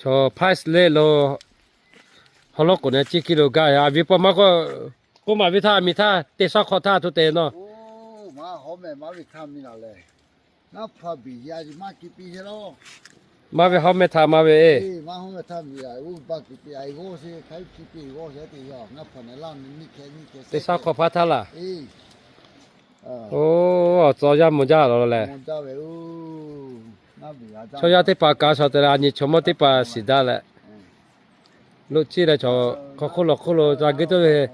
Chaw hpaˇ suh le lo, haw lawˉ k'oˍ na ciˇ kiˇ lo gaˇ a ve pa maˇ k'oˆ, k'oˆ maˍ ve htaˇ miˬ htaˇ teˇ shaˉ hk'awꞈ htaˇ hto te nawˇ. Maˇ ve hawˉ meh htaꞈ maˇ ve, teˇ shaˉ hk'awꞈ hpaˇ htaˇ laˬ. Oˇ, awˬ tcuh yaˇ mvuh jaˇ la leh, chaw yaˇ teˇ hpaˍ kaꞈ shaw te leh a nyi chaw mawˇ teˇ hpaˍ shiˍ daꞈ leh, loꞈ ciˇ leh chaw hk'aw hk'oˆ lawˬ hk'oˆ lo ca geh to ve,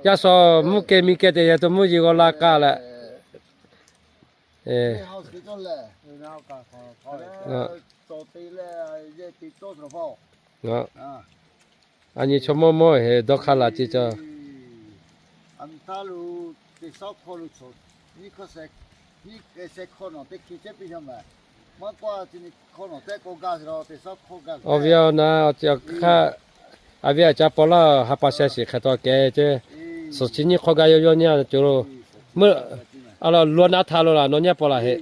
yaˇ shaw mvuhˇ keh miˇ keh te yaˇ to mvuhˇ yeˬ g'aw la k'aˇ leh, a nyi chaw mawˇ mawˇ heˍ dawˇ hk'aˇ laˬ ce ca. Awˬ viˉ awˬ na awˬ hk'aˇ, a viˉ a ca paw laˇ ha pa sheh shiˍ hk'e taw keh ce, suhˍ chi nyiˇ hk'awˇ gaˇ yawˇ yawˇ nyi a cawˬ lo, meuˇ a lo luˬ a naˉ htaˇ lo laˬ nawˬ nyi a paw laˬ heˆ.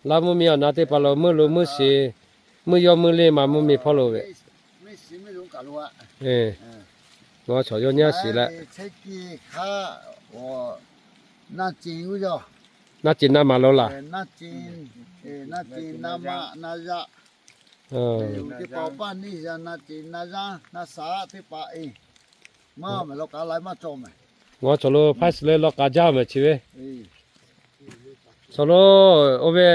Laˇ mvuhˇ miˬ awˬ na teˇ hpaˍ lo meuˇ lo meuˇ shiˍ, meuˇ yawˇ meuˇ le maˍ mvuhˇ miˬ hpawˇ lo ve, ngaˬ chaw yawˇ nyi a shiˍ leh, naˇ ce naˇ maˍ lo laˬ. Ngaˬ chaw lo hpaˇ suh le law k'a jaˇ mehˍ chi ve, chaw lo, oˇ ve,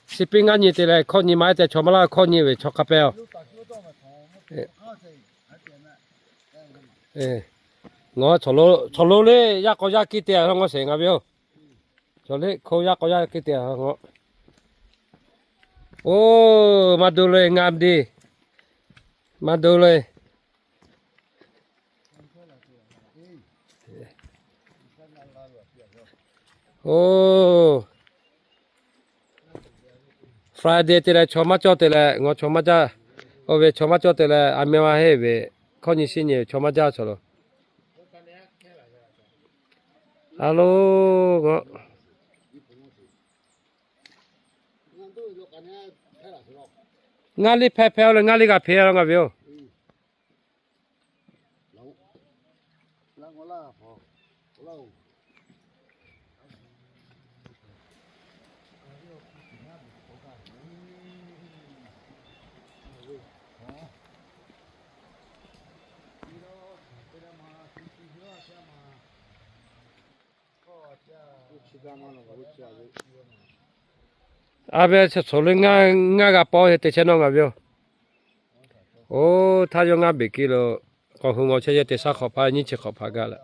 chi piˇ ngaˇ nyi te leh hkawˇ nyi ma te chaw maˇ laˇ hkawˇ nyi ve chaw hk'a pehˇ a. Ngaˬ chaw lo le yaˇ k'aw yaˇ kiˇ te a ngaw sheˍ ngaˬ ve yoˬ. Chaw le hko yaˇ k'aw yaˇ kiˇ te a ngaw. Oˇ, maˇ du le ngaˇ diˇ, maˇ du le. Oˇ, Friday te leh chaw maˇ cawˇ te leh ngaw chaw maˇ jaˇ. Oˇ ve chaw maˇ cawˇ te leh a meh maˇ heˆ ve, hkawˇ nyi shiˉ nyi ve chaw maˇ jaˇ chaw lo. A lo, ngaw, ngaˇ liˇ hpehˇ hpehˇ oˇ leh ngaˇ liˇ g'a hpehˇ a laˇ ngaˬ ve yoˬ. A ve chaw chaw le ngaˇ, ngaˇ g'a paw he te chehˇ nawˇ ngaˬ ve yoˬ. Oˇ, htaˇ yawˇ ngaˇ beˬ kiˇ lo, k'awꞈ hu ngaw chehˇ yehˇ teˇ shaˉ hk'awꞈ hpaˇ nyiˇ chi hk'awꞈ hpaˇ gaˇ leh.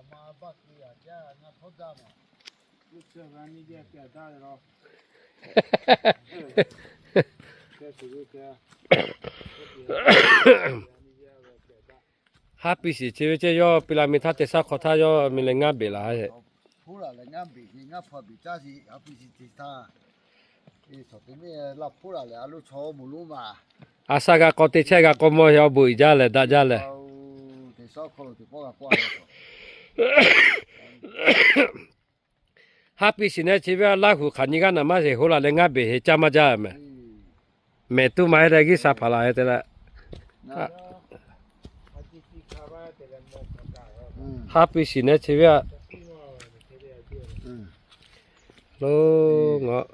Haˉ piˇ shiˍ chi ve ceˇ yawˇ piˇ la mi htaˇ teˇ shaˉ hk'awꞈ htaˇ yawˇ mi leh ngaˇ beˬ laˬ. A shaꞈ g'a k'aw te chehˇ g'a k'aw mawˇ heˆ awˬ bon uiˍ jaˇ lehˬ daꞈ jaˇ lehˬ. Haˉ piˇ shiˍ nehˬ chi ve a Laˇ huˍ hk'aˬ nyi g'aˇ naˬ maˇ heˆ, hoˉ laˬ leh ngaˇ beˬ heˆ caˇ maˇ jaˇ mehˍ. Mehˍ tuˇ ma heˆ leh G'uiˬsha hpaˍ laˬ heˆ te leh. Haˉ piˇ shiˍ nehˬ chi ve a. Lo, ngaˬ,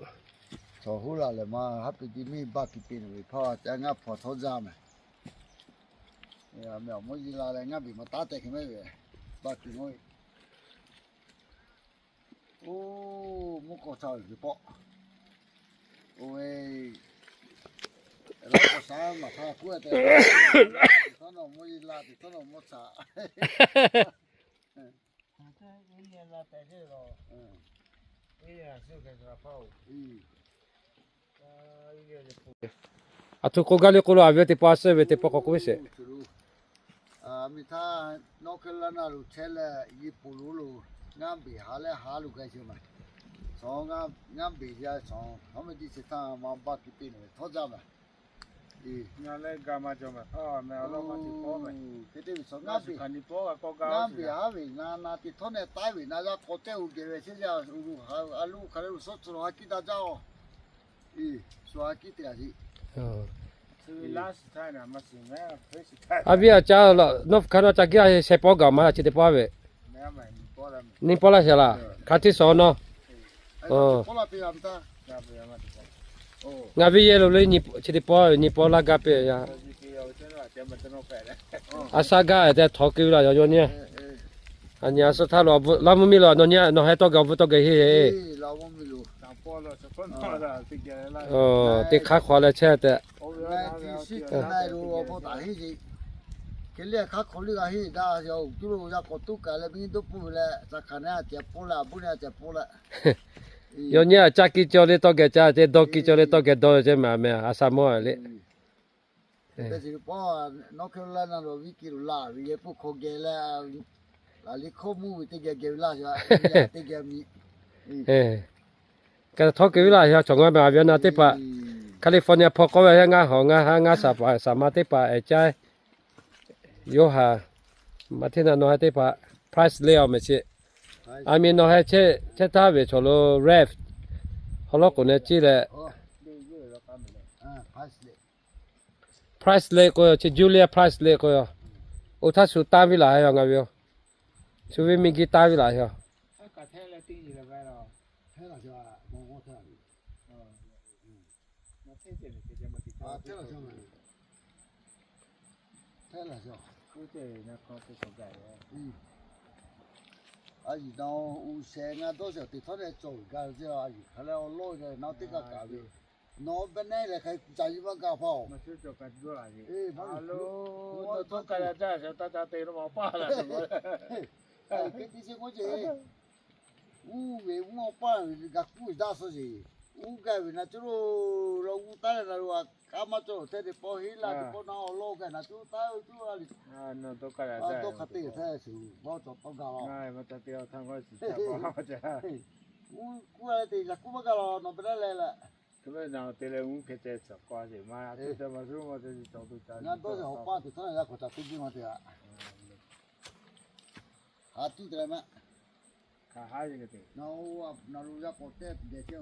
Aˬ htoꞈ k'oˆ gaˇ le k'oˆ lo, a ve teˇ pawˆ a suhˉ ve teˇ pawˆ k'awꞈ k'oˆ ve sheˍ. Miˬ htaˇ North Carolina lo chehˇ leh, Yiˇ poˍ lo lo ngaˇ beˬ ha leh ha lo gaˬ sheˍ maˬ. Chaw ngaˇ beˬ yaˇ chaw hawˉ meh tiˇ chi htaˇ ma baˆ tiꞈ piˇ nawˬ ve htawˇ jaˇ maˬ. Ngaˬ leh ga ma cawˬ maˬ. Hk'e te ve chaw ngaˇ beˬ, ngaˇ beˬ haˉ ve na na te htawˇ neh taiˉ ve na yaˇ k'aw tehˇ o geh ve chehˇ yaˇ, a lo hk'aˬ leh lo suhˉ tcuh lo ha kiˇ daꞈ jaˇ oˬ. Shu ha kiˇ te a sheˍ. A viˉ a caˇ la, nawˬ hk'aˬ nawˉ ca giˇ a sheh pawˆ gaˬ ma chi teˇ pawˆ ve. Neˇ pawˆ laˇ shehˍ laˇ. Hk'a tiˉ shawˍ nawˇ. Ngaˬ viˉ yehˇ lo le, chi teˇ pawˆ ve nyi pawˆ laˇ gaˇ piˇ yaˇ. A shaˉ gaˇ tehꞈ htawˇ keu laˇ yaˇ yawˇ nyi. A nyi a suh htaˇ lo, Laˇ mvuhˇ miˬ lo nawˬ nyi, nawˬ hui tawˇ geh awˬ bvuhꞈ tawˇ geh henˇ heˆ. Teˇ hk'aˇ hk'awꞈ leh chehˇ tehꞈ. Yawˇ nyi a caˇ kiˇ cawˇ le tawˇ geh caˇ, ce dawˇ kiˇ cawˇ le tawˇ geh dawˇ ce ma meh a sha mawˇ le. Teˇ chi pawˆ, North Carolina lo viˉ kiˇ lo laˇ ve yehˬ pawˆ hk'aw geh leh, laꞈ le hkawˇ mvuhˇ ve teˇ geh geh ve laˇ, teˇ geh mi. Ka htawˇ keu ve laˇ, chaw ngaˬ ma ve na teˇ hpaˍ, California hpawˇ k'oˆ ve, ngaˇ hawˬ ngaˇ ha ngaˇ shaˍ paˍ shaˍ ma teˇ hpaˍ ehˍ caˇ. Yoˇhanˬ, Martina nawˬ hui teˇ hpaˍ, Price le awˬ meh chi. A miˬ nawˬ hui chehˇ taˍ ve chaw lo Rev. Haw lawˉ k'oˍ neh ciˇ leh, Price le k'o, chi Julia Price le k'o, oˇ htaˇ shu tanˇ viˉ laˬ ha yaw ngaˬ ve yoˬ. Shu ve miˬ giˇ tanˇ viˉ laˬ yaw. A yiˬ na uˬ shehˍ ngaˇ dawˇ shehˍ teˇ htawˇ leh cawˬ gaˇ ve, a yiˬ hk'aˬ leh awˬ lawˇ leh na teˇ kaˇ kaꞈ ve, nawˬ beh neˉ leh hk'aˬ hk'e ca yiˇ maˇ gaˇ hpaˇ oˬ. Uˉ ve uˉ awˬ paˇ gaˬ kuˉ daˇ suh sheˍ. Uˉ gaˇ ve na cawˇ lo, la uˉ taˉ leh na lo a, k'aˉ maˇ cawˇ tehꞈ teˇ pawˆ heˆ laˇ, teˇ pawˆ na awˬ lawˇ gaˇ na cuˇ taˉ ve cuˇ a le. Dawˇ hk'aˇ te htaˇ shiˍ, bawˇ cawˬ tawˇ gaˇ la. Uˉ kuˉ a leh te yaꞈ kuˉ maˇ gaˇ la, nawˬ beh neˉ leh leh. Ngaˇ dawˇ shehˍ awˬ paˇ teˇ htawˇ yaˇ hk'aˬ ca teˇ biˇ maˇ te a. Ha tuˉ te leh maˇ. Na lo yaˇ k'awꞈ tehˇ geh chehˇ